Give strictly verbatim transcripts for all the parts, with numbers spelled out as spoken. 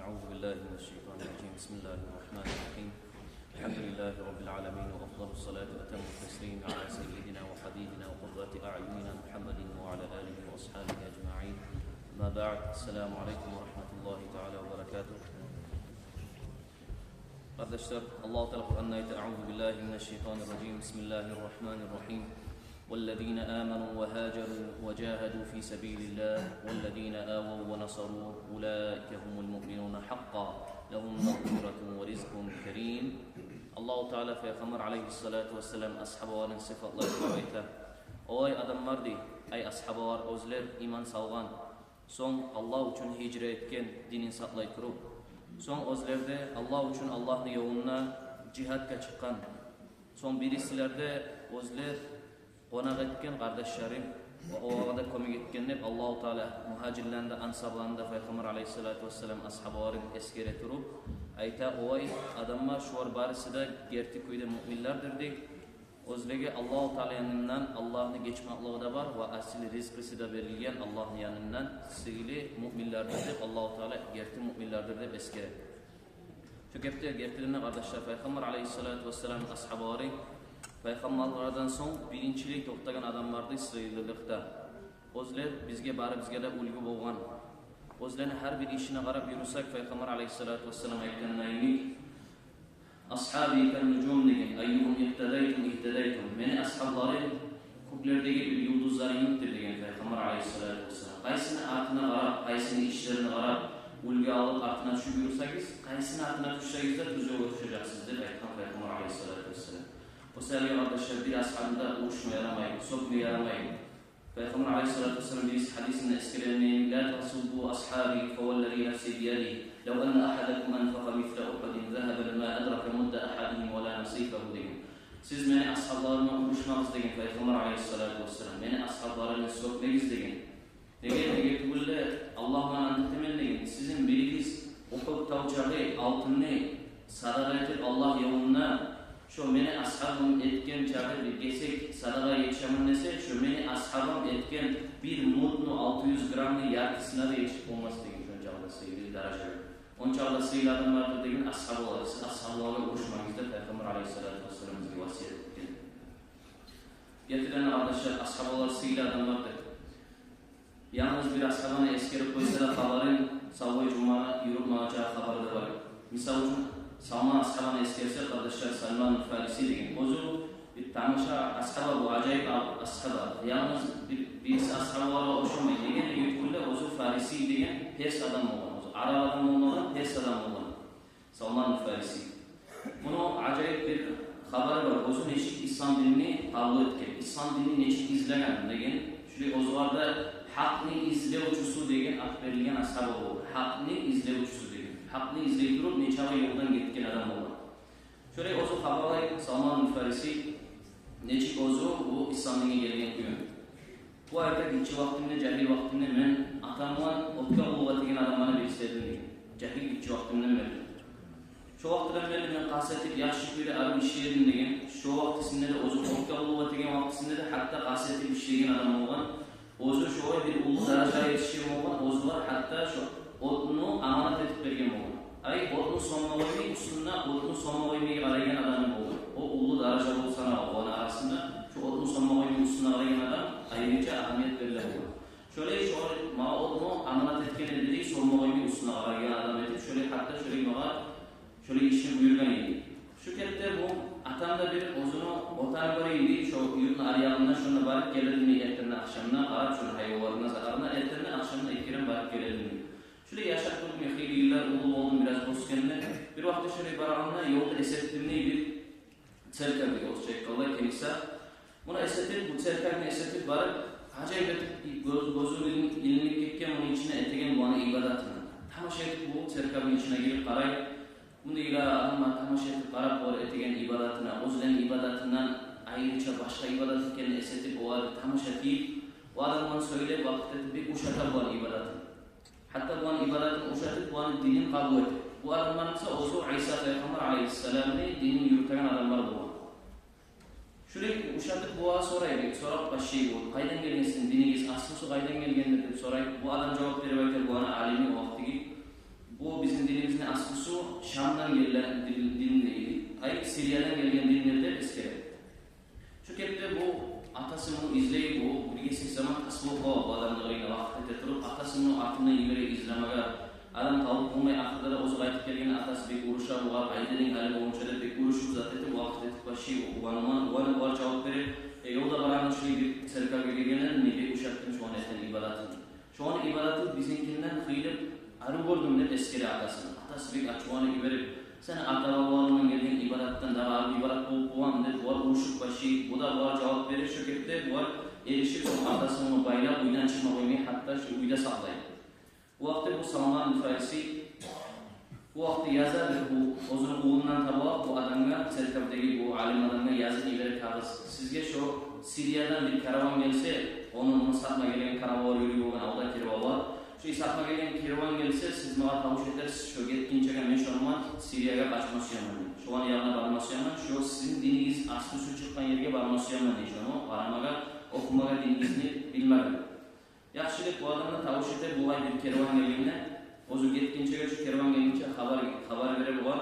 أعوذ بالله من الشيطان الرجيم. بسم الله الرحمن الرحيم. الحمد لله رب العالمين، وأفضل الصلاة وأتم التسليم على سيدنا وحبيبنا وقرة أعيننا محمد وعلى آله وأصحابه أجمعين. أما بعد، السلام عليكم ورحمة الله تعالى وبركاته. Къардашлар, Аллагьу Таала Къуранда айта: أعوذ بالله من الشيطان الرجيم. بسم الله الرحمن الرحيم. والذين آمنوا وهاجروا وجاهدوا في سبيل الله والذين آووا ونصروا أولئك هم المؤمنون حقا لهم مغفرة ورزق كريم. Аллагьу Таала Пайхаммар алайгьиссалату вассалам асгьабаларын сыпатлай туруп айта: «О ай адамлар, — дей, — ай асгьабалар, оьзлер иман салгъан, сонг Аллагь учун гьижра этген, динин сакълай туруп, сонг оьзлер де Аллагь учун, Аллагьны ёлунда жигьадгъа чыкъгъан, сонг бирисилер де оьзлер къонакъ этген къардашларын ва олагъа да кёмек этген», — деп, Аллагьу Таала мугьажирлени де, ансарланы да, Пайхаммар алайгьиссалату вассалам асгьабаларын эсгере туруп айта: «О ай адамлар, шулар бариси де герти кюйде муъминлердир, — дей. — Оьзлеге Аллагьу Таала янындан Аллагьны гечмеклиги де бар ва асил ризкъысы да берилген Аллагьны янындан, сыйлы муъминлердир», — деп, Аллагьу Таала герти муъминлердир деп эсгере. Шо кепде гертиден де, къардашлар, Пайхаммар алайгьиссалату вассалам асгьабалары пайхаммарлардан сонг биринчилей токътагъан адамларды сыйлылыкъда. Оьзлер бизге, барыбызгъа да уьлгю болгъан. Оьзлени гьар бир ишине къарап юрюсек, Пайхаммар алайгьиссалату вассалам айтгъанлай: «أصحابي كالنجوم, — деген, — أيهم اقتديتم اهتديتم». «Мени асгьабларым кёклердеги бир юлдузлар йимикдир», — деген Пайхаммар алайгьиссалату вассалам. «Къайсыны артына къарап, къайсыны ишлерине къарап уьлгю алып, артына тюшюп юрюсегиз, къайсыны артына тюшсегиз де, тюз ёлгъа тюшежексиз», — деп айтгъан Пайхаммар алайгьиссалату вассалам. О саялы, къардашлар, бир асгьабны да урушма ярамай, сёкме ярамай. Пайхаммар алайгьиссалату вассалам бириси гьадисинде эсгерегенлей: «لا تسبوا أصحابي فوالذي نفسي بيده لو أن أحدكم أنفق مثل أحد ذهبا ما أدرك مد أحدهم ولا نصيفه», — деген. «Сиз мени асгьабларымны урушмагъыз, — деген Пайхаммар алайгьиссалату вассалам, — мени асгьабларымны сёкмегиз, — деген. — Неге, неге тюгюл де, Аллагь булан ант этемен, — деген, — сизин биригиз Ухуд тав чакъы алтынны садагъа этип Аллагь ёлунда, шо мени асгьабым этген чакъы бир гесек садагъа етишемен десе, шо мени асгьабым этген бир мудну, алты юз граммны яртысына да етишип болмас», — деген. Шончакъы да сыйлы даража. Ончакъы да сыйлы адамлардыр деген асгьабалар. «Сиз асгьабаларгъа урушмагъыз», — деп Пайхаммар алайгьиссалату вассалам бизге васият этген. Гертиден де, къардашлар, асгьабалар сыйлы адамлардыр. Янгыз бир асгьабаны эсгерип къойса да, хабарын савлай жумагъа юрютмеге чакъы хабар да бар. Мисал учун, Салман асгьабаны эсгерсек, къардашлар, Салман Фариси деген. Оьзю бир тамаша асгьаба бу, ажайып асгьаба. Янгыз бир, бириси асгьабалагъа ошамай. Неге, неге тюгюл де, оьзю фариси деген перс адам болгъан. Оьзю араб адам болмагъан, перс адам болгъан. Салман Фариси. Муну ажайып бир хабары бар. Оьзю нечик ислам динни къабул этген, ислам динни нечик излеген деген. Шулай оьзюне де гьакъны излевчюсю деген ат берилген асгьаба болгъан. Гьакъны излевчюсю деген. Гьакъны излей туруп, нечакъы ёлдан гетген адам болгъан. Шолай оьзю хабарлай Салман Фариси, нечик оьзю бу ислам динге гелген кюйню. Бу айта: «Гиччи вакътимде, жагьил вакътимде мен атам булан отгъа къуллукъ этеген адамланы бириси эдим, — деген. — Жагьил гиччи вакътимден берли. Шо вакътиден берли мен къаст этип, яхшы кюйде арив ишлей эдим, — деген. — Шо вакътисинде де, оьзю отгъа къуллукъ этеген вакътисинде де гьатта къаст этип ишлейген адам болгъан. Оьзю шолай бир уллу даражагъа етишген болгъан, оьзю бар, гьатта шо отну аманат этип берген болгъан. Ай, отну сёнме къоймай, уьстюнде отну сёнме къоймай къарайгъан адам болгъан. О уллу даража болуп санала оланы арасында, шо отну сёнме къоймай уьстюнде къарайгъан адам айрыча агьамият бериле болгъан. Шолай, шолай магъа отну аманат этген эди, — дей, — сёнме къоймай уьстюнде къарайгъан адам этип, шолай, гьатта шолай магъа шолай ишни буюргъан эди. Шо кепде бу атам да бир оьзюню отаны бар эди, шо юртну ари ягъында, шонда барып геле эдим эртенден-ахшамдан къарап, шону гьайванларына, затларына эртенден-ахшамдан эки керен барып геле эдим, — дей. — Шолай яшап турдум, хыйлы йыллар, уллу болдум, бираз оьсгенде, бир вакъти шолай барагъанда ёлда эс этдим, — дей, — бир церковь, орусча айтгъанда, кенисар. Муну эс этип, бу церковьну эс этип барып, ажайып этип, гёз-, гёзюм илин-, илинип гетген муну ичине этеген буланы ибадатына. Тамаша этип, бу церковьну ичине гирип къарай. Муну ила адамлар тамаша этип къарап, олар этеген ибадатына, оьзлени ибадатындан айрыча башгъа ибадат экенин эс этип, олар тамаша этип, о адамлар сёйлеп, вакъти этип, бир ушата буланы ибадатын. Гьатта буланы ибадатын ушатып, буланы динин къабул этип. Бу адамлар буса оьзю Иса пайхаммар алайгьиссаламны динин юрютеген адамлар болгъан. Шолай ушатып, булагъа сорай, бек сорап башлай бу: «Къайдан гелген сизин динигиз, аслусу къайдан гелгендир?» — деп сорай. Бу адам жавап берип айта, буланы алими о вакътиги: «Бу бизин динибиз Шамдан гелген дин, дин дей, ай, Сириядан гелген диндир деп эсгере. Шо кепде бу атасы муну излей, бу биргесек заман тас болуп къала бу адамны къырыйына вакъти эте туруп, атасы муну артындан йибере излемеге. Адам табып болмай, ахырда да оьзю къайтып гелген, атасы бек уруша бугъар, айдынынг гьали болгъунча деп бек урушуп, зат этип, вакъти этип башлай, уланман, уланып, булар жавап бере: «Э, ёлда барагъанда шулай бир церковге гелгенде, мен бек ушатдым шону этген ибадатын. Шону ибадаты бизинкинден хыйлы арив гёрдюм», — деп эсгере атасын. Атасы бек ачувланып йиберип: «Сени ата-бабаларынгдан гелген ибадатдан дагъы арив ибадат болуп боламы?» — деп, булар урушуп башлай. Бу да булар жавап бере, шо кепде булар эришип, сонг атасы муну байлап, уьйден чыкъма къоймай, гьатта шо уьйде сакълай. Бу вакъти бу Салман Фариси, бу вакъти яза деп бу оьзюню уллундан таба бу адамгъа, церковдеги бу алим адамгъа язып йибере кагъыз: «Сизге шо Сириядан бир караван гелсе, ону, муну сатма гелген караванлар юрюй болгъан, алда керванлар, шо сатма гелген керван гелсе, сиз магъа тавуш этерсиз, шо гетгинчеге мен шону ман Сириягъа къачма сюемен, шоланы янына барма сюемен, шо сизин динигиз аслу-уьсю чыкъгъан ерге барма сюемен», — дей, шону къарамагъа, охумагъа, динигизни билмеге. Яхшы деп бу адам да тавуш эте, булай бир керван гелгенде, оьзю гетгинчеге, шо керван гелгинче хабар, хабар бере бугъар,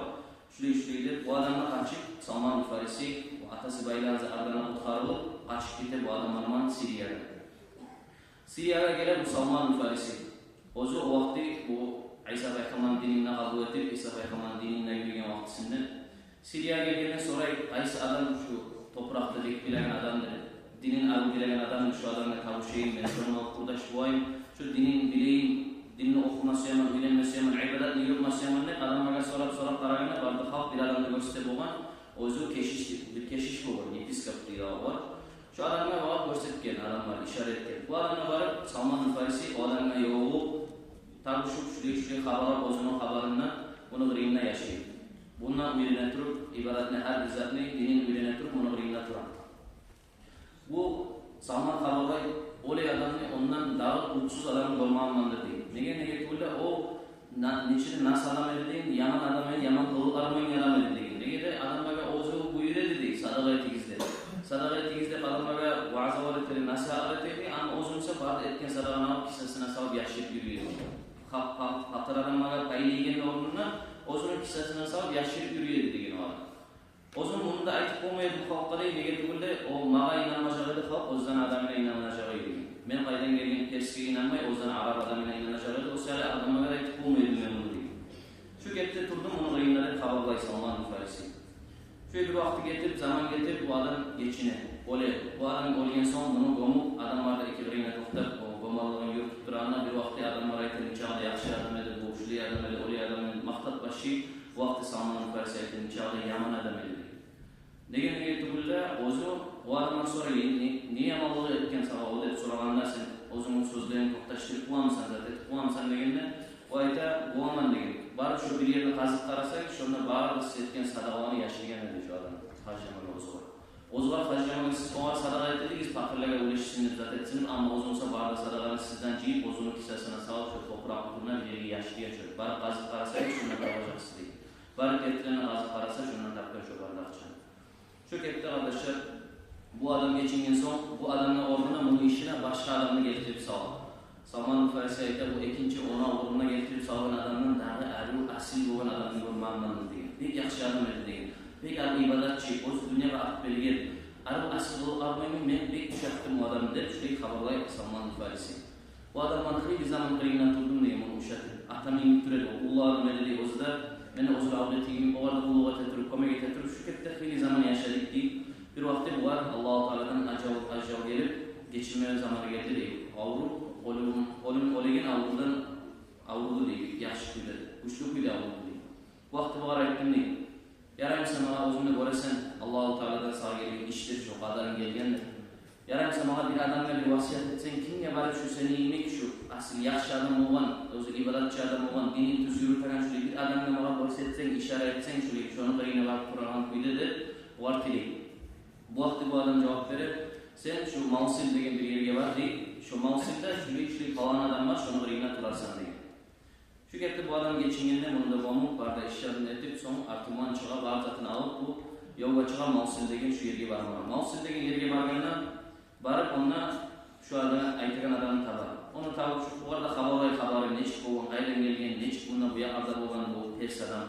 шулай-шулай деп. Бу адам да къачып, Салман Фариси, бу атасы байлап, ардан къутгъарылып, къачып гете бу адам ман Сириягъа. Сириягъа геле бу Салман Фариси. Оьзю о вакъти бу Иса пайхаммарны динин де къабул этип, Иса пайхаммарны динин де юрюген вакътисинде. Сириягъа гелгенде сорай: «Къайсы адам шу топуракъда бек билеген адамдыр, динин арив билеген адамдыр, шу адамгъа тавушайым, мен шону ман къурдаш болайым, шу динин билейим, динни охума сюемен, уьйренме сюемен, ибадатны юрютме сюемен», — деп, адамлагъа сорап-сорап къарагъанда, бары да халкъ бир адамны гёрсете болгъан, оьзю кешиш, бир кешиш болгъан, епископ дей огъар. Шо адамгъа багъып гёрсетген, адамлар ишара этген. Бу адам да барып, Салман Фариси о адамгъа ёлугъуп, табушуп, шулай-шулай хабарлап оьзюню хабарын, муну къырыйында яшай. Мундан уьйрене туруп, ибадатны, гьар бир затны, динин уьйрене туруп, муну къырыйында тура. Бу Салман хабарлай: «Олай адамны ондан дагъы утсуз адам гёрмегенмен», — дей. Неге, неге тюгюл де, о на-, нечик де нас адам эди деген, яман адам эди, яман къылыкълары болгъан адам эди деген. Неге де, адамлагъа оьзю буюра эди дей, садагъа этигиз деп. Садагъа этигиз деп адамлагъа ваъзалар эте эди, насигьатлар эте эди, амма оьзю буса бары да этген садагъаны алып, кисесине салып, яшырып юрюй эди. Ха-, ха-, пакъыр адамлагъа пайлайгъан орнуна оьзюню кисесине салып, яшырып юрюй эди деген о адам. Оьзю муну да айтып болмай эди бу халкъгъа дей, неге тюгюл де, о магъа инанмажакъ эди халкъ, оьзюню адамына инанажакъ эди. Мен къайдан гелген персге инанмай, оьзюню арап адамына инанажакъ эди, о саялы адамлагъа да айтып болмай эди мен муну дей. Шо гетди турду муну къырыйында деп хабарлай Салман Фариси. Шо бир вакъти гетип, заман гетип, бу адам гечине. Оьле. Бу адам оьлген сонг, муну гёмюп, адамлар да эки къырыйына токътап, о гёмаллыгъын юрютюп турагъанда, бир вакъти адамлар айта: «Нечакъы да яхшы адам эди бу, шулай адам эди, олай адам эди», — деп макътап башлай. Бу вакъти Салман Фариси айта: «Нечакъы да яман адам эди», — дей. Неге, неге тюгюл де, оьзю, о адамлар сорай: «Не, не яманлыгъы этген сагъа о?» — деп сорагъанда, «Сен оьзюнгню сёзлеринг токъташдырып боламысан, зат этип боламысан?» — дегенде, о айта: «Боламан», — деген. «Барып шо бир ерни къазып къарасанг, шонда бары да сиз этген садагъаланы яшыргъан эди шо адам, харжламагъа оьзюгер. Оьзюгер харжламагъа сиз огъар садагъа эте эдигиз, пакъырлагъа уьлешсин деп, зат этсин деп, амма оьзю буса бары да садагъаны сизден жыйып, оьзюню кисесине салып, шо топуракъны тюбюне бир ерге яшыргъан шо. Барып къазып къарасанг, шонда табажакъсыз», — дей. Барып гертилей де къазып къараса, шондан тапгъан шо бары да акъчаны. Шо кепде, къардашлар, бу адам гечинген сонг, бу адамны орнуна муну ишине башгъа адамны гелтирип сала. Салман Фариси айта: «Бу экинчи ону орнуна гелтирип салгъан адамдан дагъы арив, асил болгъан адамны гёрмегенмен», — деген. «Бек яхшы адам эди», — деген. «Бек арив ибадатчы, оьзю дюньягъа ат берген, арив, асил болуп къалгъангъа мен бек ушатдым бу адамны», — деп, шулай хабарлай Салман Фариси. «Бу адамны хыйлы заман къырыйында турдум, — деген, — муну ушатып. Атам йимик тура эди, о уллу адам эди, — дей, — оьзю де, мени оьзю де абдети йимик, огъар да къуллукъ эте туруп, кёмек эте туруп, шо кепде хыйлы заман яшадыкъ», — дей. Бир вакъти булар Аллагьу Таъаладан ажал, ажал гелип, гечинме заманы гелди дей. Авруп, оьлюм, оьлюм, оьлеген аврувдан авруду дей, яхшы кюйде, гючлю кюйде авруду дей. Бу вакъти бугъар айтдым дей: «Ярай буса магъа, оьзюнг де гёресен, Аллагьу Таъаладан сагъа гелген ишдир, шо къадарынг гелгендир. Ярай буса магъа бир адамгъа бир васият этсенг, кимге барып, шо сени йимик, шо асил яхшы адам болгъан, оьзю ибадатчы адам болгъан, динин тюз юрютеген шулай бир адамгъа магъа гёрсетсенг, ишара этсенг, шулай шону къырыйына барып турагъан кюйде», — деп, бугъар тилей. Бу вакъти бу адам жавап бере: «Сен шо Мавсил деген бир ерге бар, — дей, — шо Мавсилде шулай, шулай палан адам бар, шону къырыйына турарсан», — деген. Шо гетди, бу адам гечингенде, муну да гёмюп, бары да ишлерин этип, сонг артындан чыгъа, бар затын алып, бу ёлгъа чыгъа Мавсил деген шо ерге бармагъа. Мавсил деген ерге баргъанда, барып, онда шо адам айтагъан адамны таба. Ону табып, шо огъар да хабарлай хабарын, нечик болгъан, къайдан гелген, нечик мунда, бу якъларда болгъан бу перс адам.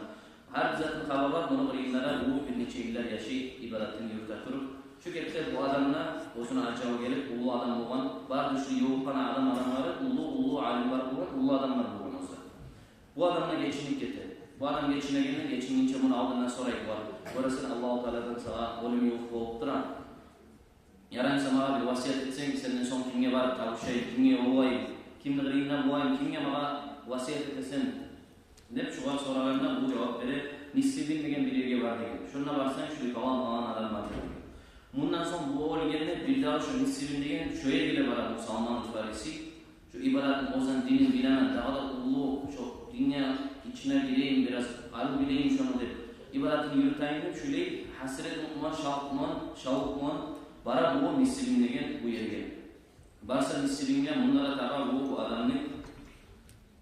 Гьар бир затны хабарлап, муну къырыйында да бу бир нече йыллар яшай, ибадатын юрюте туруп. Шу гепде бу адам да оьзюню ажалы гелип, уллу адам болгъан, бары да шу ёлукъгъан адам, адамлары уллу, уллу алимлер болгъан, уллу адамлар болгъан оьзю. Бу адам да гечинип гете. Бу адам гечинегенде, гечингинче муну алдында сорай бар. Гёресен, Аллагьу Тааладан сагъа оьлюм ювукъ болуп тура. Ярай буса магъа бир васият этсенг, сенден сонг кимге барып табушайым, кимге ёлугъайым, кимни къырыйында болайым, кимге магъа васият этесен деп шогъар сорагъанда, бу жавап бере: Ниссибин деген бир ерге бар деген. Шонда барсанг, шулай палан-палан адам бар деген. Мундан сонг бу оьлгенде бир дагъы шо Ниссибин деген шо ерге де бара бу Салман Фариси. Шо ибадатын, оьзюню динин билемен, дагъы да уллу, шо динге ичине гирейим, бираз арив билейим шону деп, ибадатын юрютейим деп, шулай гьасирет булан, шавкъ булан, шавкъ булан бара бу Ниссибин деген бу ерге. Барса Ниссибинге, мунда да таба бу, бу адамны,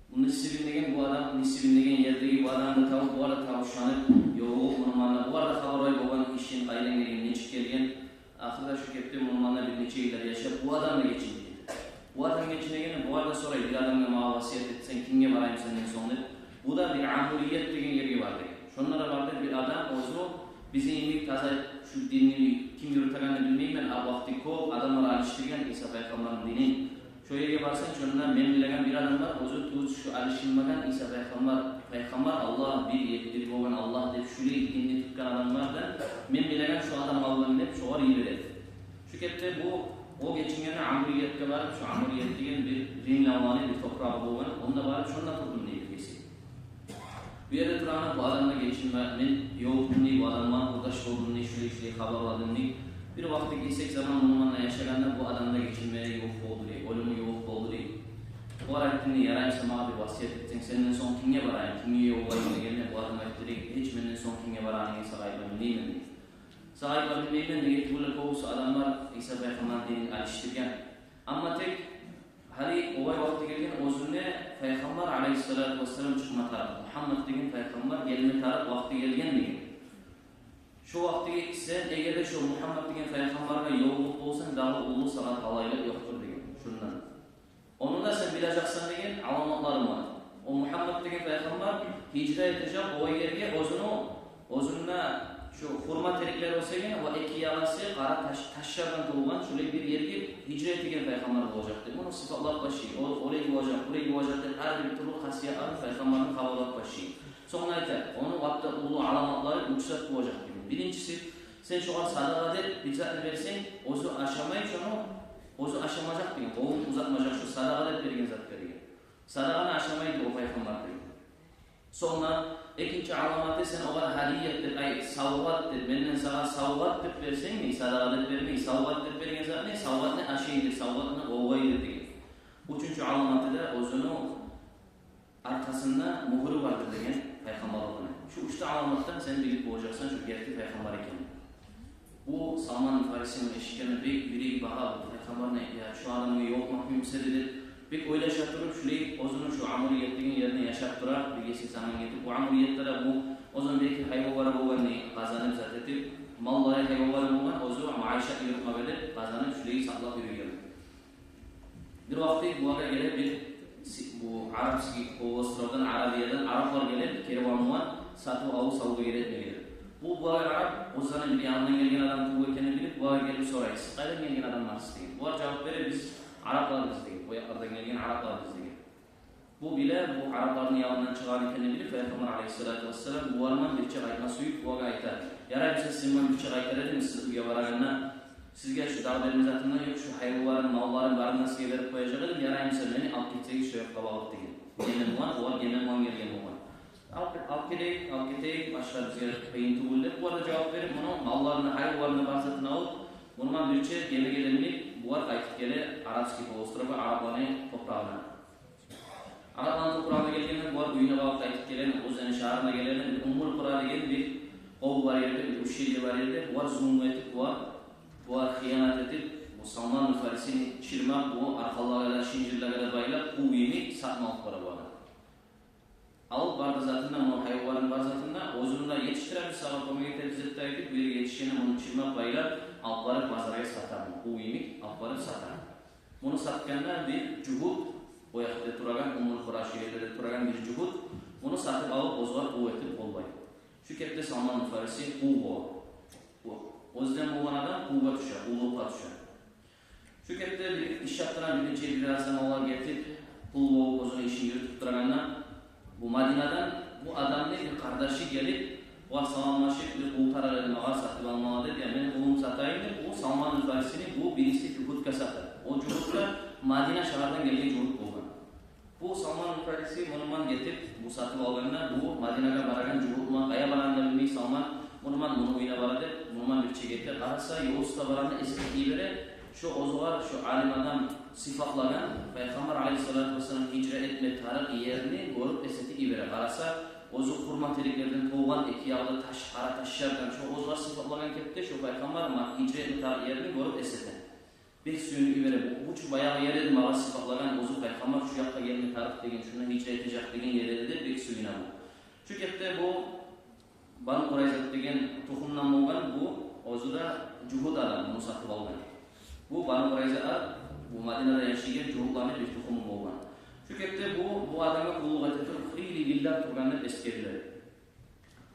бу Ниссибин деген бу адам, Ниссибин деген ердеги бу адамны табып, булар да табушанып, ёлугъуп, муну ман да, булар да хабарлай болгъан ишин, къайдан гелген, нечик гелген. Ахырда шу гепде муну ман да бир нече йыллар яшап, бу адам да гечинип гете. Бу адам гечинегенде, булар да сорай: бир адамгъа магъа васият этсенг, кимге барайым сенден сонг деп. Бу да бир Амурият деген ерге бар деген. Шонда да бар деген бир адам, оьзю бизин йимик таза шу динни ким юрютегенни билмеймен, а вакъти кёп, адамлар алышдыргъан Иса пайхаммарны динин. Шо ерге барсанг, шонда мен билеген бир адам бар, оьзю тюз шу алышынмагъан Иса пайхаммар, пайхаммар Аллагь бир, ек бир болгъан Аллагь деп, шулай динни тутгъан адамлардан мен билеген шу адам алгъан деп, шогъар йибере. Шу гепде бу, о гечингенде Амуриятгъа барып, шу Амурият деген бир римлянланы бир топурагъы болгъан, онда барып, шонда турдум дей биргеси. Бу ерде турагъанда бу адамгъа гечинме, мен ёлукъдум дей, бу адам булан къурдаш болдум дей, шулай-шулай хабарладым дей. Бир вакъти кесек заман муну ман да яшагъанда, бу адам да гечинмеге ювукъ болду дей, оьлюмге ювукъ болду дей. Булар айтды дей: «Ярай буса магъа бир васият этсенг, сенден сонг кимге барайым, кимге ёлугъайым?» — дегенде, бу адам айтды дей: «Гьеч, менден сонг кимге барагъанынгны сагъа айтма билмеймен дей. Сагъа айтма билмеймен, неге тюгюл де, кёбюсю адамлар Иса пайхаммарны динин алышдыргъан. Амма тек гьали олай вакъти гелген, оьзюнде пайхаммар алайгьиссалату вассалам чыкъма тарыкъ, Мугьаммат деген пайхаммар гелме тарыкъ вакъти гелген, — деген. — Шо вакъти сен, эгер де шо Мугьаммат деген пайхаммаргъа ёлугъуп болсанг, дагъы уллу сагъа талайлыкъ ёкъдур, — деген. — Шондан. Ону да сен билежексен, — деген, — аламатларын бар. О Мугьаммат деген пайхаммар гьижра этежек о ерге, оьзюню, оьзюнде шу хурма тереклер оьсеген ва эки ягъасы къара таш, ташлардан толгъан шулай бир ерге гьижра этеген пайхаммар болажакъ», — деп, муну сыпатлап башлай. О олай болажакъ, булай болажакъ деп, гьар бир тюрлю хасиятларын пайхаммарны хабарлап башлай. Сонг айта: «Ону гьатта уллу аламатлары уьч зат болажакъ», — деген. Биринчиси, сен шогъар садагъа деп бир затны берсенг, оьзю ашамай шону, оьзю ашамажакъ деген, къолун узатмажакъ шо садагъа деп берген зат берген. Садагъаны ашамайды о пайхаммар деген. Сонг да экинчи аламаты, сен огъар гьадият деп, ай, савгъат деп, менден сагъа савгъат деп берсенг, не, садагъа деп бермей, савгъат деп берген затны, савгъатны ашайды, савгъатны къоллайды деген. Уьчюнчю аламаты да оьзюню аркъасында мюгюрю бардыр деген пайхаммарлыгъыны. Шу уьч де аламатдан сен билип болажакъсан шу герти пайхаммар экенин. Бу Салман Фарисини эшитгенде бек юреги багъа, бу пайхаммарны, я, шу адамгъа ёлукъмакъ мюмкюн эди деп, бек ойлаша туруп, шулай оьзюню шу Амурият деген еринде яшап тура, бир кесек заман гетип. Бу Амуриятда да бу оьзюню бир-эки гьайванлары болгъан, не, къазанып зат этип, маллары, гьайванлары болгъан, оьзю маишат юрютме деп къазанып, шулай сакълап юрюген. Бир вакъти булагъа геле бир си-, бу арабский полуостровдан, Аравиядан араблар геле, керван булан сатыв-алыв савдюгер этме геле. Бу булагъа къарап, оьзлени бир янындан гелген адам тюгюл экенин билип, булагъа гелип сорай: «Сиз къайдан гелген адамларсыз?» — деген. Булар жавап бере: «Биз арабларбыз», — деген. «Бу якълардан гелген арабларбыз», — деген. Бу биле, бу арабланы янындан чыгъагъан экенин билип, пайхаммар алайгьиссалату вассалам булар булан бирче къайтма сююп, булагъа айта: «Ярай буса, сиз булан бирче къайтар эдим, сиз уьйге барагъанда, сизге шу дагъы берме затым да ёкъ, шу гьайванларын, малларын барын да сизге берип къояжакъ эдим, ярай буса, мени алып гетсегиз шо якъгъа багъып», — деген. Геме булан, олар геме булан гелген болгъан. «Алып, алып гелейик, алып гетейик, башгъа бизге къыйын тюгюл», — деп, булар да жавап берип, муну малларын, гьайванларын, бар затын алып, муну булан бирче гемеге де минип, булар къайтып геле арабский полуостровгъа, арабланы топурагъына. Арабланы топурагъына гелгенде, булар уьюне багъып къайтып геле, оьзлени шагьарына геле, бир Уммул Къура деген бир къов бар ерде, бир ущелье бар ерде, булар зулму этип, булар, булар хыянат этип, бу Салман Фарисини чырмап, бу аркъанлагъа да, шинжирлеге де байлап, къув йимик сатма алып бара булар. Алып барды затын да, муну гьайванларын, бар затын да, оьзюн де етишдиребиз, сагъа кёмек этебиз деп де айтып, бу ерге етишгенде муну чырмап, байлап, алып барып базаргъа сата, муну къув йимик алып барып сата. Муну сатгъанда бир жугьут, о якъда турагъан, Уммул Къура шу ерлерде турагъан бир жугьут, муну сатып алып, оьзюне къул этип къоллай. Шо кепде Салман Фариси къул бола. О, оьзден болгъан адам къулгъа тюше, къуллукъгъа тюше. Шо кепде бир иш яптырагъан бир нече бир аз заманлар гетип, къул болуп оьзюню ишин юрютюп турагъанда, бу Мадинадан бу адамны бир къардашы гелип, бугъар саламлашып, бир къул тарыкъ эди магъа, сатып алмагъа деп, я мен къулумну сатайым деп, бу Салман Фарисини бу бириси жугьутгъа сата. О жугьут да Мадина шагьардан гелген жугьут болгъан. Бу Салман Фариси муну булан гетип, бу сатып алгъанда, бу Мадинагъа барагъан жугьут булан, къайгъа барагъанын да билмей Салман, муну булан муну уьюне бара деп, муну булан бирче гете. Къараса, ёл уьстюнде барагъанда эсгере бере, шо оьзюгер, шо алим адам сыпатлагъан, Пайхаммар алайгьиссалату вассалам гьижра этме тарыкъ ерни гёрюп эсгере бере. Къараса, оьзю хурма тереклерден толгъан, эки ягъы да таш, къара ташлардан, шо оьзюгер сыпатлагъан кепде, шо Пайхаммар ма-, гьижра этме тарыкъ ерни гёрюп эсгере. Бек сююнюп йибере. Бу, бу чу баягъы ер эди магъа сыпатлагъан, оьзю Пайхаммар шу якъгъа гелме тарыкъ деген, шунда гьижра этежек деген ер эди деп бек сююне бу. Шо кепде бу Бану Къурайзат деген тухумдан болгъан, бу оьзю де жугьут адам, муну сатып алгъан. Бу Бану Къурайзат, бу Мадинада яшайгъан жугьутланы бир тухуму болгъан. Шо кепде бу, бу адамгъа къуллукъ эте туруп, хыйлы йыллар тургъан деп эсгериле.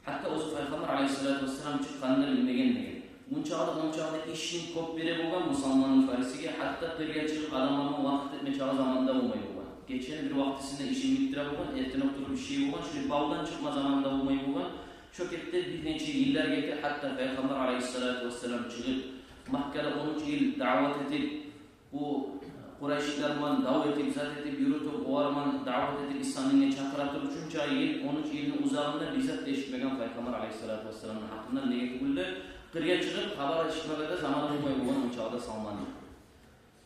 Гьатта оьзю Пайхаммар алайгьиссалату вассалам чыкъгъанын да билмеген деген. Мунчакъы да, мунчакъы да ишин кёп бере болгъан бу Салман Фарисиге, гьатта къыргъа чыгъып адамлар булан вакъти этме чакъы заманы да болмай болгъан. Гечени бир вакътисинде ишин битдире болгъан, эртен окъ туруп ишлей болгъан, шолай бавдан чыкъма заманы да болмай болгъан. Шо кепде бир нече йыллар гете, гьатта Пайхаммар алайгьиссалату вассалам чыгъып, Маккада он уьч йыл даъват этип, бу къурайшилер булан дав этип, зат этип, юрютюп, олар булан даъват этип, ислам динине чакъыра туруп, шунча йыл, он уьч йылны узагъында бир зат да эшитмеген Пайхаммар алайгьиссалату вассаламны гьакъындан, неге тюгюл де къыргъа чыгъып хабар эшитмеге де заманы болмай болгъан ончакъы да Салманны.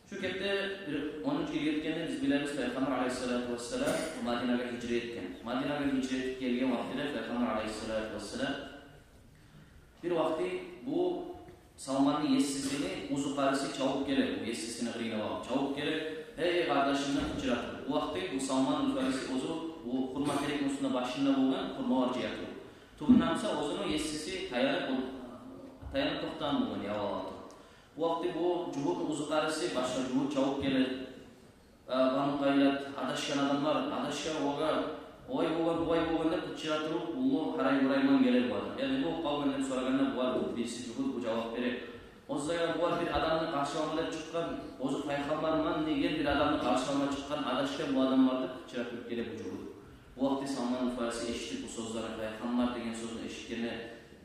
Шо кепде бир он уьч йыл гетгенде биз билебиз, Пайхаммар алайгьиссалату вассалам Мадинагъа гьижра этген. Мадинагъа гьижра этип гелген вакътиде Пайхаммар алайгьиссалату вассалам бир вакъти бу Салманны есисини узукъариси чабып геле, бу есисини къырыйына багъып чабып геле, гьей, къардашым деп къычыра туруп. Бу вакъти бу Салман Фариси оьзю бу хурма терекни уьстюнде башында болгъан, хурмалар жыя туруп. Тюбюнден буса оьзюню есиси таянып, таянып токътагъан болгъан, ябалгъа туруп. Бу вакъти бу жугьутну узукъариси, башгъа жугьут чабып геле. Э, Бану Къайлат, адашгъан адамлар, адашгъан, огъар олай болгъан, булай болгъан деп къычыра туруп, уллу гьарай-гьурай булан геле бу адам. Я не болуп къалгъан деп сорагъанда, булар, бу бириси жугьут, бу жавап бере. Оьзлеге булар бир адамны къаршылама деп чыкъгъан, оьзю Пайхаммар булан деген бир адамны къаршылама чыкъгъан, адашгъан бу адамлар деп къычыра туруп геле бу жугьут. Бу вакъти Салман Фариси эшитип бу сёзлени, Пайхаммар деген сёзню эшитгенде,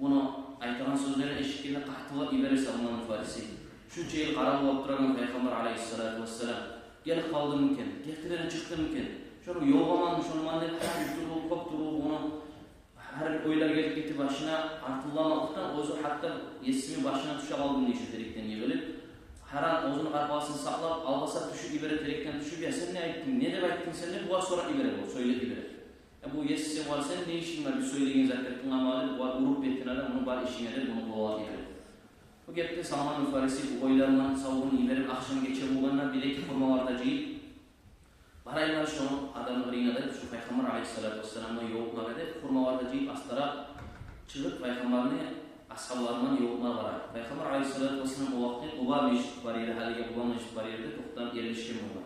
муну айтагъан сёзлерин эшитгенде, къатылып йибере Салман Фариси. Шунча йыл къаравуллап турагъан Пайхаммар алайгьиссалату вассалам гелип къалдымы экен, гертиден чыкъдымы экен, шону ёлугъаманмы, шону булан деп, гьар бир тюрлю, кёп тюрлю муну гьар бир ойлар гелип гете башына, артынламакълыкъдан оьзю гьатта есисини башына тюше къалдым дей, шо терекден йыгъылып. Гьаран оьзюню къаркъарасын сакълап, алгъасап тюшюп йибере, терекден тюшюп: «Я сен не айтдынг? Не деп айтдынг сен?» — деп булар сорап йибере, бу сёйлеп йибере. «Я бу есиси, булар, сен не ишинг бар бир сёйлеген зат деп тынгламагъа?» — деп, булар уруп бетине де: «Муну бар ишинге», — деп, муну къувалап йибере. Бу гетди, Салман Фариси бу ойлар булан сав гюн йиберип, ахшам гече болгъанда бир-эки хурмалар да жыйып, барайым шо адамны къырыйына деп, шо Пайхаммар алайгьиссалату вассаламгъа ёлукъмагъа деп, хурмалар да жыйып, астаракъ чыгъып, Пайхаммарны асгьаблары булан ёлукъмагъа бара. Пайхаммар алайгьиссалату вассалам о вакъти Къуба межит бар ерде, гьалиги Къуба межит бар ерде токътап ерлешген болгъан.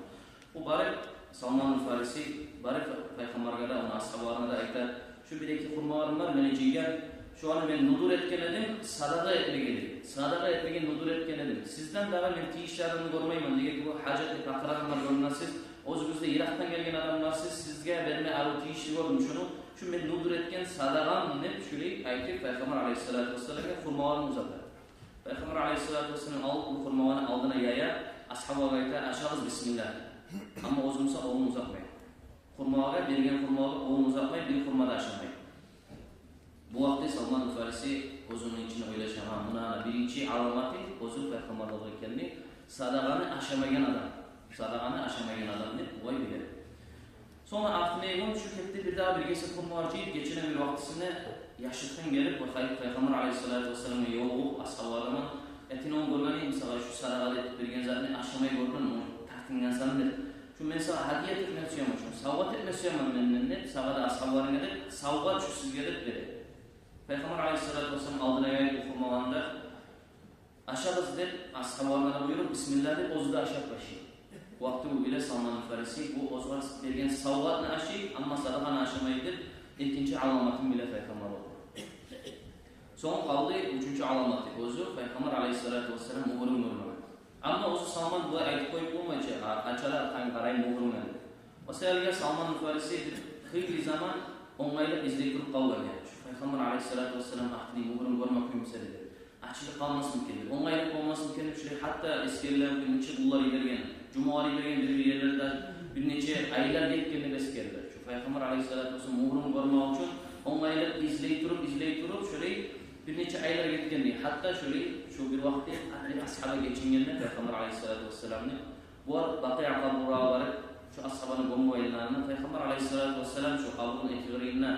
Бу барып, Салман Фариси барып, Пайхаммаргъа да, ону асгьабларына да айта: «Шо бир-эки хурмаларым бар мени жыйгъан, шоланы мен нузур этген эдим садагъа этмеге, садагъа этмеге нузур этген эдим. Сизден дагъы мен тийишли адамны гёрмеймен, неге тюгюл гьажатлы, пакъыр адамлар гёрюнесиз, оьзюгюз де йыракъдан гелген адамларсыз, сизге берме арив, тийишли гёрдюм шону. Шо мен нузур этген садагъам», — деп шолай айтып, Пайхаммар алайгьиссалату вассаламгъа хурмаларын узата. Пайхаммар алайгьиссалату вассалам алып бу хурмаланы алдына яя, асгьаблагъа айта: «Ашагъыз, бисмиллагь». Амма оьзю буса къолун узатмай. Хурмалагъа, берген хурмалагъа къолун узатмай, бир хурма да ашамай. Бу вакъти Салман Фариси оьзюню ичинде ойлаша: «Гьа, муна биринчи аламаты оьзю пайхаммарлыкъгъа гелмек, садагъаны ашамайгъан адам, садагъаны ашамайгъан адам», — деп булай биле. Сонг артындагъы гюн шо кепде бирдагъы бир гесек хурмалар жыйып, гечени бир вакътисинде яшыртгъын гелип, пай-, Пайхаммар алайгьиссалату вассаламгъа ёлугъуп, асгьаблардан: «Этинонг гёрмеймисен сагъа, шо садагъа этип берген затны ашамай гёрдюм, ону тартынгъан сагъа», — деп. «Шо мен сагъа гьадия этип этме сюемен, шо савгъат этме сюемен менден», — деп, «Сагъа да, асгьабларынга да савгъат, шо сизге», — деп бере. Пайхаммар алайгьиссалату вассалам алдына яйып бу хурмаланы да: «Ашагъыз», — деп, асгьабларына да буюруп, «Бисмиллагь», — деп, оьзю де ашап башлай. Вакъти бу биле Салман Фариси, бу оьзюне берген савгъатны ашай, амма садагъаны ашамай деп, экинчи аламатын биле Пайхаммар болгъан. Сонг къалды уьчюнчю аламаты, оьзю Пайхаммар алайгьиссалату вассалам мугьрун гёрмеген. Амма оьзю Салман булай айтып къоюп болмай чы, а, ачалар, къан къарай мугьрунгъа деп. О саялы Салман Фариси хыйлы заман онгайлыкъ излей туруп къалгъан, яни, шу Пайхаммар алайгьиссалату вассалам артыны мугьрун гёрме къоймаса деп. Ачылып къалмасмы экен деп, онгайлыкъ болмасмы экен деп, шулай гьатта эсгериле, бир нече гюнлер йиберген, жумалар йиберген, бир-бир ерлерде бир нече айлар гетген деп эсгериле. Шу Пайхаммар алайгьиссалату вассалам мугьрун гёрмек учун онгайлыкъ излей туруп, излей туруп, шулай бир нече айлар гетген дей. Гьатта шулай шу бир вакъти бир асгьаба гечинген де Пайхаммар алайгьиссалату вассаламны. Булар Бакъиъ къабургъа барып, шу асгьабаны гёмюп айланагъанда, Пайхаммар алайгьиссалату вассалам шу къабурну эки къырыйында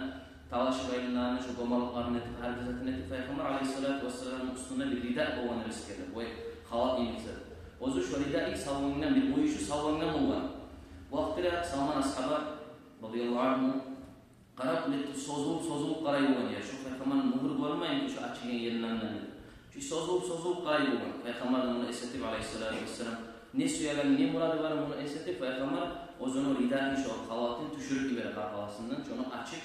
талашып айланагъанда, шу гёмалыкъларын этип, гьар бир затын этип, Пайхаммар алайгьиссалату вассаламны уьстюнде бир рида болгъан эсгериле, бу халат йимик зат. Оьзю шу ридасын салгъангъа, бир къуюшун салгъангъа болгъан. Бу вакътиде Салман асгьаба, радияллагьу ангьу, къарап, нетип созулуп, созулуп къарай болгъан, я, шу Пайхаммарны мугьрун гёрмейми шу ачылгъан еринден деп. Шу созулуп, созулуп къарай болгъан. Пайхаммар да муну эс этип, алайгьиссалату вассалам, не сюеген, не мурады бар, муну эс этип, Пайхаммар оьзюню ридасын, шу халатын тюшюрюп йибере къаркъарасындан, шону ачып,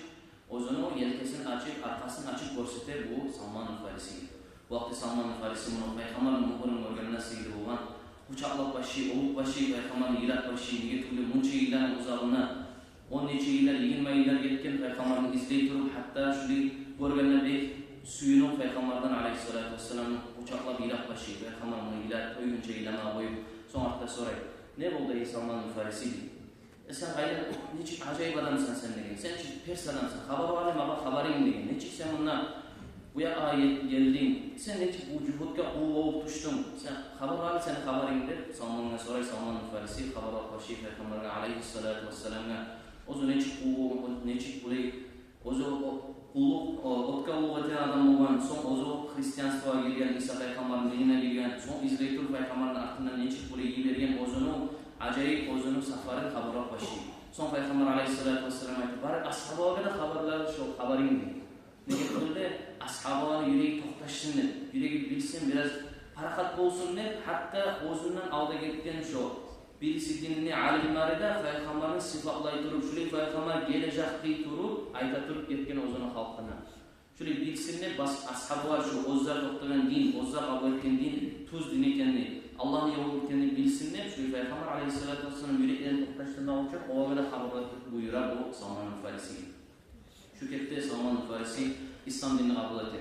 оьзюню елкесин ачып, аркъасын ачып гёрсете бу Салман Фарисиге. Бу вакъти Салман Фариси муну Пайхаммарны мугьрун гёргенде сыйлы болгъан, къучакълап башлай, оьбюп башлай Пайхаммарны, йылап башлай, неге тюгюл де мунча йылланы узагъына, он нече йыллар, йигирма йыллар гетген Пайхаммарны излей туруп, гьатта шулай гёргенде бек сююнюп Пайхаммардан, алайгьиссалату вассалам, къучакълап йылап башлай. Пайхаммар муну йылап, тойгъунча йылама къоюп, сонг артда сорай: «Не болду, эй Салман Фариси?» — дей. «Э, сен къайда, нечик ажайып адамсан сен, — деген. — Сен чи терс адамсан. Хабар бар магъа хабарынг, — деген. — Нечик сен мунда бу якъгъа гел-, гелдинг? Сен нечик бу жугьутгъа къул болуп тюшдюнг? Сен хабар бар сени хабарынг», — деп Салмангъа сорай. Салман Фариси хабарлап башлай Пайхаммаргъа, алайгьиссалату вассаламгъа, оьзю нечик къул, нечик булай, оьзю о къуллукъ, о, отгъа къуллукъ этеген адам болгъан, сонг оьзю христианствогъа гирген, Иса Пайхаммарны динине гирген, сонг излей туруп Пайхаммарны артындан нечик булай йиберген, оьзюню ажайып, оьзюню сапарын хабарлап башлай. Сонг Пайхаммар, алайгьиссалату вассалам, айта: «Барып асгьабалагъа да хабарла шо хабарынгны. Неге тюгюл де асгьабаланы юреги токъташсын деп, юреги билсин, бираз парахат болсун деп, гьатта оьзюнден алда гетген шо бириси динни алимлери де Пайхаммарны сыпатлай туруп, шулай Пайхаммар гележек дей туруп, айта туруп гетген оьзюню халкъына. Шулай билсин деп, бас-, асгьабалар шо оьзлер токътагъан дин, оьзлер къабул этген дин тюз дин экенни, Аллагьны ёлу экенни билсин деп, шулай Пайхаммар, алайгьиссалату вассалам, юреклерин токъташдырмакъ учун олагъа да хабарлап буюра бу Салман Фариси». Шу кепде Салман Фариси ислам динни къабул эте.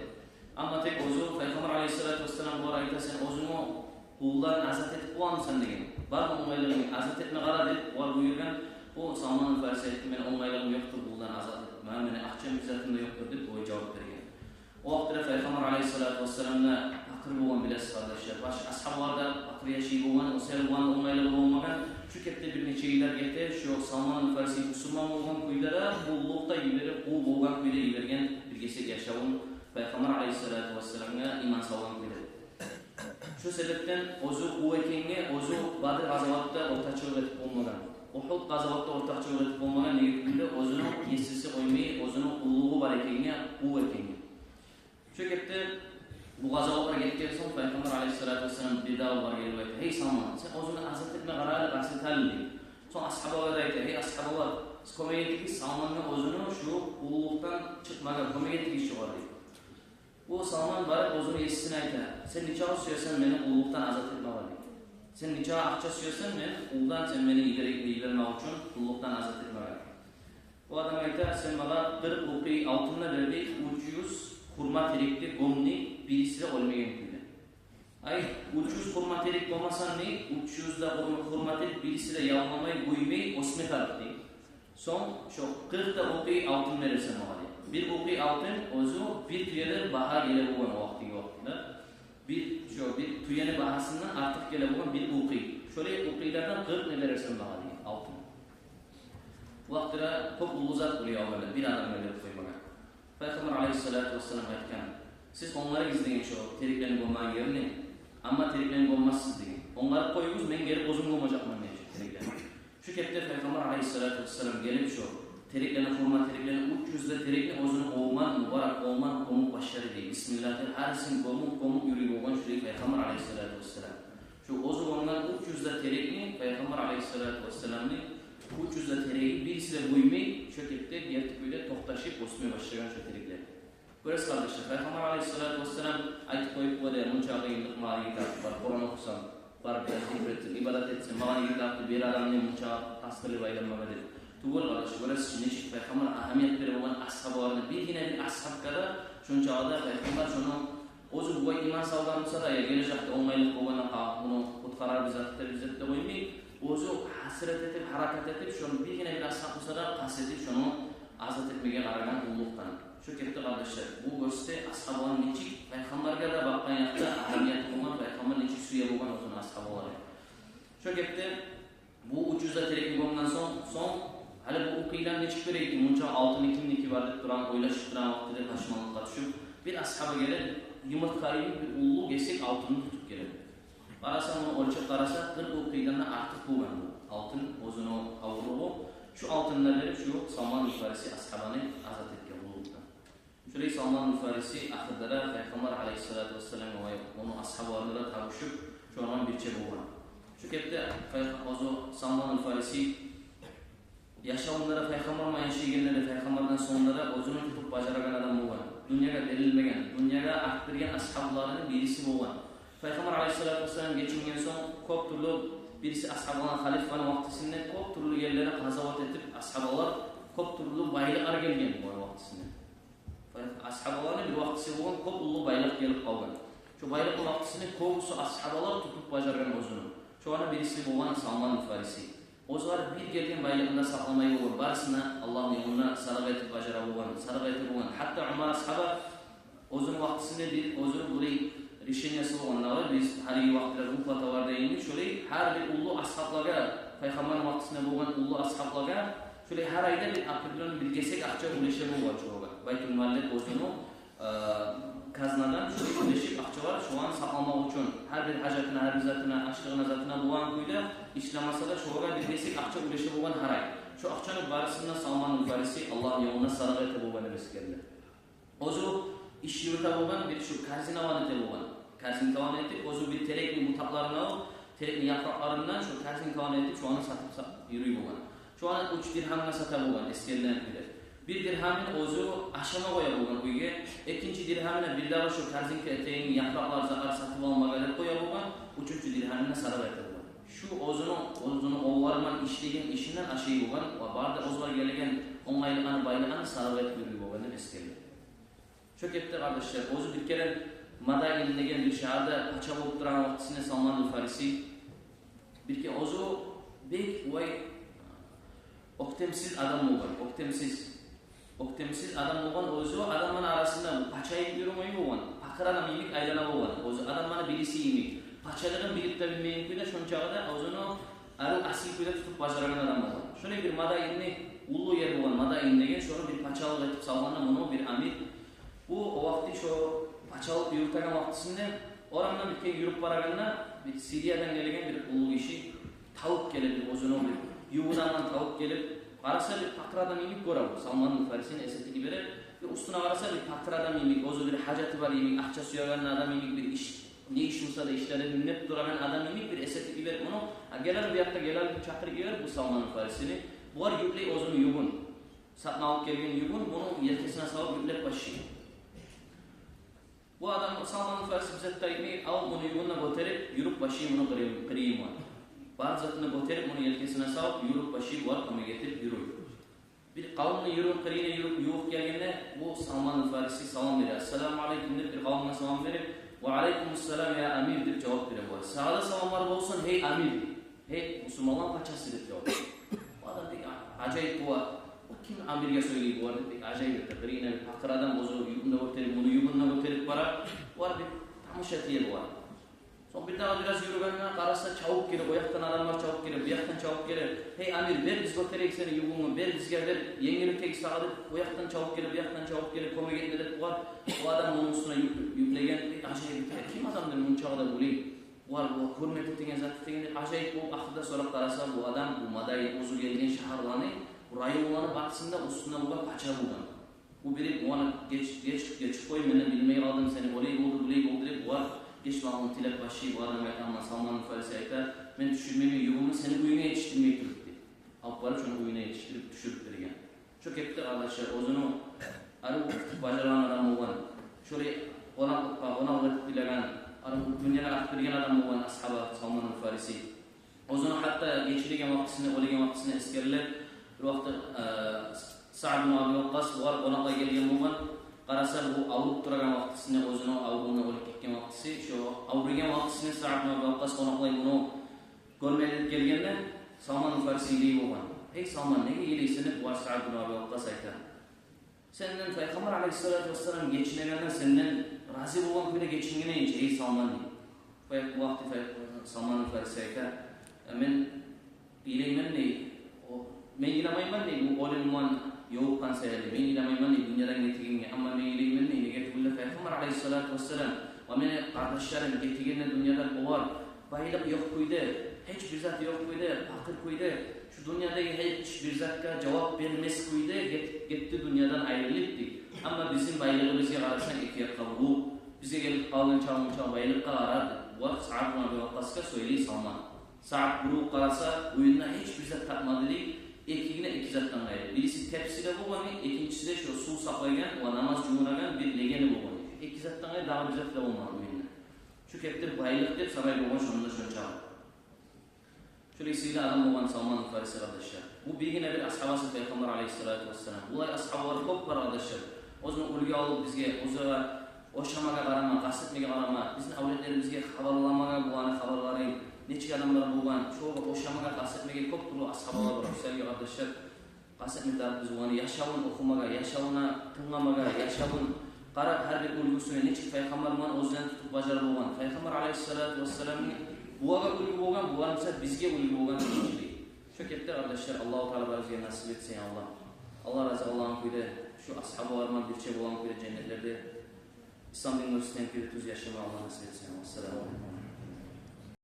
Амма тек оьзю Пайхаммар, алайгьиссалату вассалам, булар айта: «Сен оьзюнгню къулдан азат этип боламысан?» — деген. «Бармы онгайлыгъынг, азат этме къара», — деп булар буюргъан. Бу Салман Фариси айтгъан: «Мени онгайлыгъым ёкъдур къулдан азат этме, мени акъчам, бир затым да ёкъдур», — деп булай жавап берген. О вакътиде Пайхаммар, алайгьиссалату вассалам, да пакъыр болгъан, билесиз, къардашлар. Башгъа асгьабалар да пакъыр яшай болгъан, о саялы буланы онгайлыгъы болмагъан. Шу кепде бир нече йыллар гете, шо Салман Фариси бусурман болгъан кюйде де, къуллукъда йиберип, къул болгъан кюйде йиберген бир гесек яшавун, Пайхаммар, алайгьиссалату вассаламгъа иман салгъан кюйде. Шо себепден оьзю къул экенге, оьзю Бадр къазаватда ортакъчылыкъ этип болмагъан, Угьуд къазаватда ортакъчылыкъ этип болмагъан, неге тюгюл де оьзюню есиси къоймай, оьзюню къуллугъу бар экенге, къул экенге. Шо кепде бу къазаватлар гетген сонг, Пайхаммар, алайгьиссалату вассалам, бирдагъы булар гелип айта: «Гьей Салман, сен оьзюнгню азат этме къара, азат этме къара», — дей. Сонг асгьабалагъа да айта: «Гьей асгьабалар, сиз кёмек этигиз Салмангъа оьзюню шу къуллукъдан чыкъмагъа, кёмек этигиз шогъар», — дей. Бу Салман барып оьзюню есисине айта: «Сен нечакъы сюесен мени къуллукъдан азат этмеге?» — дей. «Сен нечакъы акъча сюесен мен къулдан, сен мени йибермеге, йибермек учун къуллукъдан азат этмеге?» Бу адам айта: «Сен магъа къыркъ укъи алтын да бер, — дей, — уьч юз хурма терекни гём, — дей, — бириси де оьлмеген кюйде». «Ай, уьч юз хурма терек болмаса, — дей, — уьч юз де хурма, хурма терек бириси де ялламай, гюймей, оьсме тарыкъ», — дей. «Сонг шо къыркъ да укъи алтын берерсен магъа», — дей. Бир укъи алтын оьзю бир тюеге багьа геле болгъан вакътиги вакътинде. Бир, шо бир тюени багьасындан артыкъ геле болгъан бир укъи. «Шолай укъилерден къыркъны берерсен магъа», — дей, — «алтын». Вакътиде кёп уллу зат болуй алгъанда бир адамгъа берип къоймагъа. Пайхаммар, алайгьиссалату вассалам, айтгъан: «Сиз онгарыгъыз, — деген, — шо тереклени гёмеген ерин, амма тереклени гёммессиз, — деген. — Онгарып къоюгъуз, мен гелип оьзюм гёмежекмен, — деген, — шо тереклени». Шо кепде Пайхаммар, алайгьиссалату вассалам, гелип шо тереклени, хурма тереклени, уьч юз де терекни оьзюню къолундан, мубарак къолундан гёмюп башлады, дей. Бисмиллагь деп, гьарисин гёмюп, гёмюп юрюй болгъан шулай Пайхаммар, алайгьиссалату вассалам. Шо оьзю гёмген уьч юз де терекни, Пайхаммар, алайгьиссалату вассаламны уьч юз де тереги бириси де гюймей, шо кепде герти кюйде токъташып оьсме башлагъан шо тереклер. Гёресиз, къардашлар, Пайхаммар алайгьиссалату вассалам айтып къоюп бола, мунча къыйынлыкъ магъа йигит артып, барып къуран охусам, барып зикр этсем, ибадат этсем, магъа йигит артып бир адамны мунча къастырып айланмагъа деп. Тюгюл, къардашлар, гёресиз, нечик Пайхаммар агьамият бере болгъан асгьабаларына, биргине бир асгьабгъа да шончакъы да Пайхаммар шону оьзю бугъай иман салгъан буса да, я гележекде онгайлыкъ болгъанда, гьа, муну къутгъарар, бир зат этер, бир зат да къоймай, оьзю гьасирет этип, гьаракат этип, шону биргине бир асгьаб буса да къаст этип, шону азат этмеге къарагъан уллулукъдан. Шо кепде, къардашлар, бу гёрсете асгьабалар нечик Пайхаммаргъа да бакъгъан якъда агьамияты болгъан, Пайхаммар нечик сюе болгъан оьзюню асгьабаларын. Шо кепде бу уьч юз де терекни гёмген сонг, сонг, гьали бу укъыйлар нечик бере экен, мунча алтын кимники бар деп турагъан, ойлашып турагъан вакътиде пашманлыкъгъа тюшюп, бир асгьаба геле, йымырткъа йимик бир уллу гесек алтынны тутуп геле. Къараса, муну оьлчеп къараса, къыркъ укъыйдан да артыкъ болгъан бу алтын, оьзюню авурлугъу. Шу алтынны берип, шу Салманул Фариси асгьабаны азат этген уллулукъдан. Шолай Салманул Фариси ахырда да Пайхаммар алайгьиссалату вассаламгъа ва ону асгьабаларына да табушуп, шолагъа бирче болгъан. Шо кепде Пайха-, оьзю Салманул Фариси яшавунда да Пайхаммар булан яшайгъанда да, Пайхаммардан сонг да оьзюню тутуп бажарагъан адам болгъан. Дюньягъа берилмеген, дюньягъа арт берген асгьабаларыны бириси болгъан. Пайхаммар алайгьиссалату вассалам гечинген сонг, кёп тюрлю, бириси асгьабаланы, халифаны вакътисинде кёп тюрлю ерлеге къазават этип, асгьабалар кёп тюрлю байлыкълар гелген болгъан вакътисинде. Асгьабаланы бир вакътиси болгъан, кёп уллу байлыкъ гелип къалгъан. Шо байлыкъны вакътисинде кёбюсю асгьабалар тутуп бажаргъан оьзюню. Шоланы бириси болгъан Салманул Фариси. Оьзлер бир гелген байлыгъын да сакъламай болгъан, барысын да Аллагьны ёлунда садагъа этип бажара болгъан, садагъа этип болгъан. Гьатта Умар асгьаба оьзюню вакътисинде бир, оьзюню бир решениясы болгъан, давай, биз гьалиги вакътилер выплата бар деймиз, шолай гьар бир уллу асгьаблагъа, Пайхаммарны вакътисинде болгъан уллу асгьаблагъа шолай гьар айда бир определённый бир гесек акъча уьлеше болгъан шолагъа. Байтул-мал деп оьзюню, э, казнадан шолай уьлешип акъчалар, шоланы сакъламакъ учун, гьар бир гьажатына, гьар бир затына, ашлыгъына, затына болгъан кюйде, ишлемесе де, шолагъа бир гесек акъча уьлеше болгъан гьар ай. Шо акъчаны барысын да Салманул Фариси Аллагьны ёлунда садагъа эте болгъан деп эсгериле. Оьзю иш юрюте болгъан, бир шу корзиналаны эте болгъан. Корзинкаланы этип, оьзю бир терекни бутакъларын алып, терекни япыракъларындан шу корзинкаланы этип, шоланы сатып са-, юрюй болгъан. Шоланы уьч диргьамгъа сата болгъан, эсгерилген кюйде. Бир диргьамын оьзю ашама къоя болгъан уьйге, экинчи диргьамын бирдагъы шу корзинка этегин, япыракълар, затлар сатып алмагъа деп къоя болгъан, уьчюнчю диргьамын садагъа эте болгъан. Шу оьзюню, оьзюню къоллары булан ишлеген ишинден ашай болгъан ва бары да оьзюне гелеген онгайлыкъланы, байлыкъланы садагъа этип юрюй болгъан деп эсгериле. Шо кепде, къардашлар, оьзю бир керен Мадаин деген бир шагьарда пача болуп турагъан вакътисинде Салманул Фариси бир ке-, оьзю бек, вай, оьктемсиз адам болгъан, оьктемсиз. Оьктемсиз адам болгъан, оьзю адамланы арасында пача йимик юрюмей болгъан, пакъыр адам йимик айлана болгъан. Оьзю адамланы бириси йимик, пачалыгъын билип де билмейген кюйде, шончакъы да оьзюню арив, асил кюйде тутуп бажарагъан адам болгъан. Шолай бир Мадаинни, уллу ер болгъан Мадаин деген, шону бир пачалыкъ этип салгъанда муну бир амир. Бу о вакъти шо пачалыкъ юрютеген вакътисинде орамдан бир керен юрюп барагъанда, бир Сириядан гелген бир уллу гиши тавуп геле, бир оьзюню бир ювугъундан тавуп гелип, къараса, бир пакъыр адам йимик гёре бу Салманул Фарисини, эс этип йибере. Бир уьстюне къараса, бир пакъыр адам йимик, оьзю бир гьажаты бар йимик, акъча сюеген адам йимик, бир иш, не иш буса да ишлер эдим деп турагъан адам йимик бир эс этип йиберип муну, а, гел гьали бу якъгъа, гел гьали деп чакъырып йиберип бу Салманул Фарисини, бугъар юклей оьзюню югюн, сатып алып гелген югюн, муну елкесине салып юклеп башлай. Бу адам, Салманул Фариси, бир зат да этмей, алып муну югюн де гётерип юрюп башлай муну къырыйы-, къырыйы булан. Бар затын да гётерип муну елкесине салып юрюп башлай, булар кёмек этип юрюй. Бир къавумну юрюп, къырыйына юрюп ювукъ гелгенде, бу Салманул Фариси салам бере. «Ассаламу алейкум», — деп бир къавумгъа салам берип, «Ва алейкумуссалам, я амир», — деп жавап бере булар. «Сагъа да саламлар болсун, гьей амир, гьей бусурманланы пачасы», — деп жавап бере. Бу адам бек а-, ажайып бола. «Бу ким амирге сёйлей булар?» — деп бек ажайып эте. Къырыйына бир пакъыр адам, оьзю югюн де гётерип, муну югюн де гётерип бара. Булар бир тамаша эте булар. Сонг бирдагъы бираз юрюгенде къараса, чабып геле, о якъдан адамлар чабып геле, бу якъдан чабып геле. «Гьей амир, бер биз гётерейик сени югюнгню, бер бизге, бер, енгил этейик сагъа», — деп, о якъдан чабып геле, бу якъдан чабып геле, кёмек этме деп булар. Бу адам муну уьстюне юк-, юклеген, бек ажайып эте. «Ким адамдыр мунчакъы да булай? Булар, булар гьюрмет этеген, зат этеген», — деп ажайып болуп, ахырда сорап къараса, бу адам, бу Мадаин, оьзю гелген шагьарланы, бу районланы барысын да уьстюнде булар пача болгъан. Бу бири бугъар: «Геч, геч, геч къой, мен де билмей къалдым, сени олай болду, булай болду», — деп, булар гечмекликни тилеп башлай. Бу адам айта, амма Салманул Фариси айта: «Мен тюшюрмеймен югюмню сени уьюнге етишдирмей туруп», — деп. Алып барып шону уьюне етишдирип, тюшюрюп берген. Шо кепде, къардашлар, оьзюню Арив бажарагъан адам болгъан, шолай къонакълыкъгъа къонакълыкъ этип билеген, арив дюньяны артдыргъан адам болгъан асгьаба Салманул Фариси. Оьзюню гьатта гечинеген вакътисине, оьлеген вакътисине эсгериле. Бир вакъти, э, Саъд бин Аби Вакъкъас бугъар къонакъгъа гелген болгъан. Къараса, бу авруп турагъан вакътисине, оьзюню аврувундан оьлюп гетген вакътиси, шо авруйгъан вакътисине Саъд бин Аби Вакъкъас къонакълай муну гёрмеге гелгенде, Салманул Фариси йылай болгъан. «Эй Салман, неге йылайсан?» — деп бугъар Саъд бин Аби Вакъкъас айта. «Сенден Пайхаммар алейгьиссалату вассалам гечинегенде сенден рази болгъан кюйде гечинген эдинг чи, эй Салман», — дей. Бу вакъти Пай-, Салманул Фариси айта: «Э, мен йылайман, — дей, — о, мен йыламайман, — дей, — бу оьлюм булан ёлукъгъан саялы, мен йыламайман, — дей, — дюньядан гетегенге. Амма мен йылайман, — дей, — неге тюгюл де Пайхаммар алейгьиссалату васsalам ва мени къардашларым гетегенде дюньядан, олар байлыкъ ёкъ кюйде, гьеч бир зат ёкъ кюйде, пакъыр кюйде, шу дюньядагъы гьеч бир затгъа жавап бермес кюйде гет-, гетди дюньядан айрылып, — дей. — Амма бизин байлыгъыбызгъа къарасанг, эки якъгъа буруп, бизге гелип къалгъан чалмуча байлыкъгъа къара», — деп бугъар Саъд бин Аби Вакъкъасгъа сёйлей Салман. Саъд буруп къараса, уьюнде гьеч бир зат тапмады дей, экигине эки затдан къайры. Бириси тепси де болгъан, экинчиси де шо сув сакълайгъан ва намаз жувунагъан бир легени болгъан. Эки затдан къайры дагъы бир зат да болмагъан уьюнде. Шо кепде байлыкъ деп санай болгъан шонда шончакъы. Шолай сыйлы адам болгъан Салманул Фариси, къардашлар. Бу биргине бир асгьабасы Пайхаммар алейгьиссалату вассалам. Булай асгьабалар кёп бар, къардашлар. Оьзюне уьлгю алып, бизге оьзюне ошамагъа къарама, къаст этмеге къарама, бизин авлетлерибизге хабарламагъа буланы хабарларын, нечик адамлар болгъан, шо ошамагъа, къаст этмеге кёп тюрлю асгьабалар бар. Шолай, къардашлар, къаст этме тарыкъ биз буланы яшавун охумагъа, яшавуна тынгламагъа, яшавун къарап, гьар бир уьлгюсюне, нечик Пайхаммар булан оьзлени тутуп бажара болгъан. Пайхаммар алейгьиссалату вассаламны булагъа уьлгю болгъан, булар буса бизге уьлгю болгъан кюйчюлей. Шо кепде, къардашлар, Аллагьу Таала барыбызгъа насип этсин, я Аллагь. Аллагь рази, Аллагьны кюйде, шо асгьабалар булан бирче болгъан кюйде женнетлерде ислам дин гёрсетген кюйде тюз яшама Аллагь насип этсин. Ассаламу алейкум.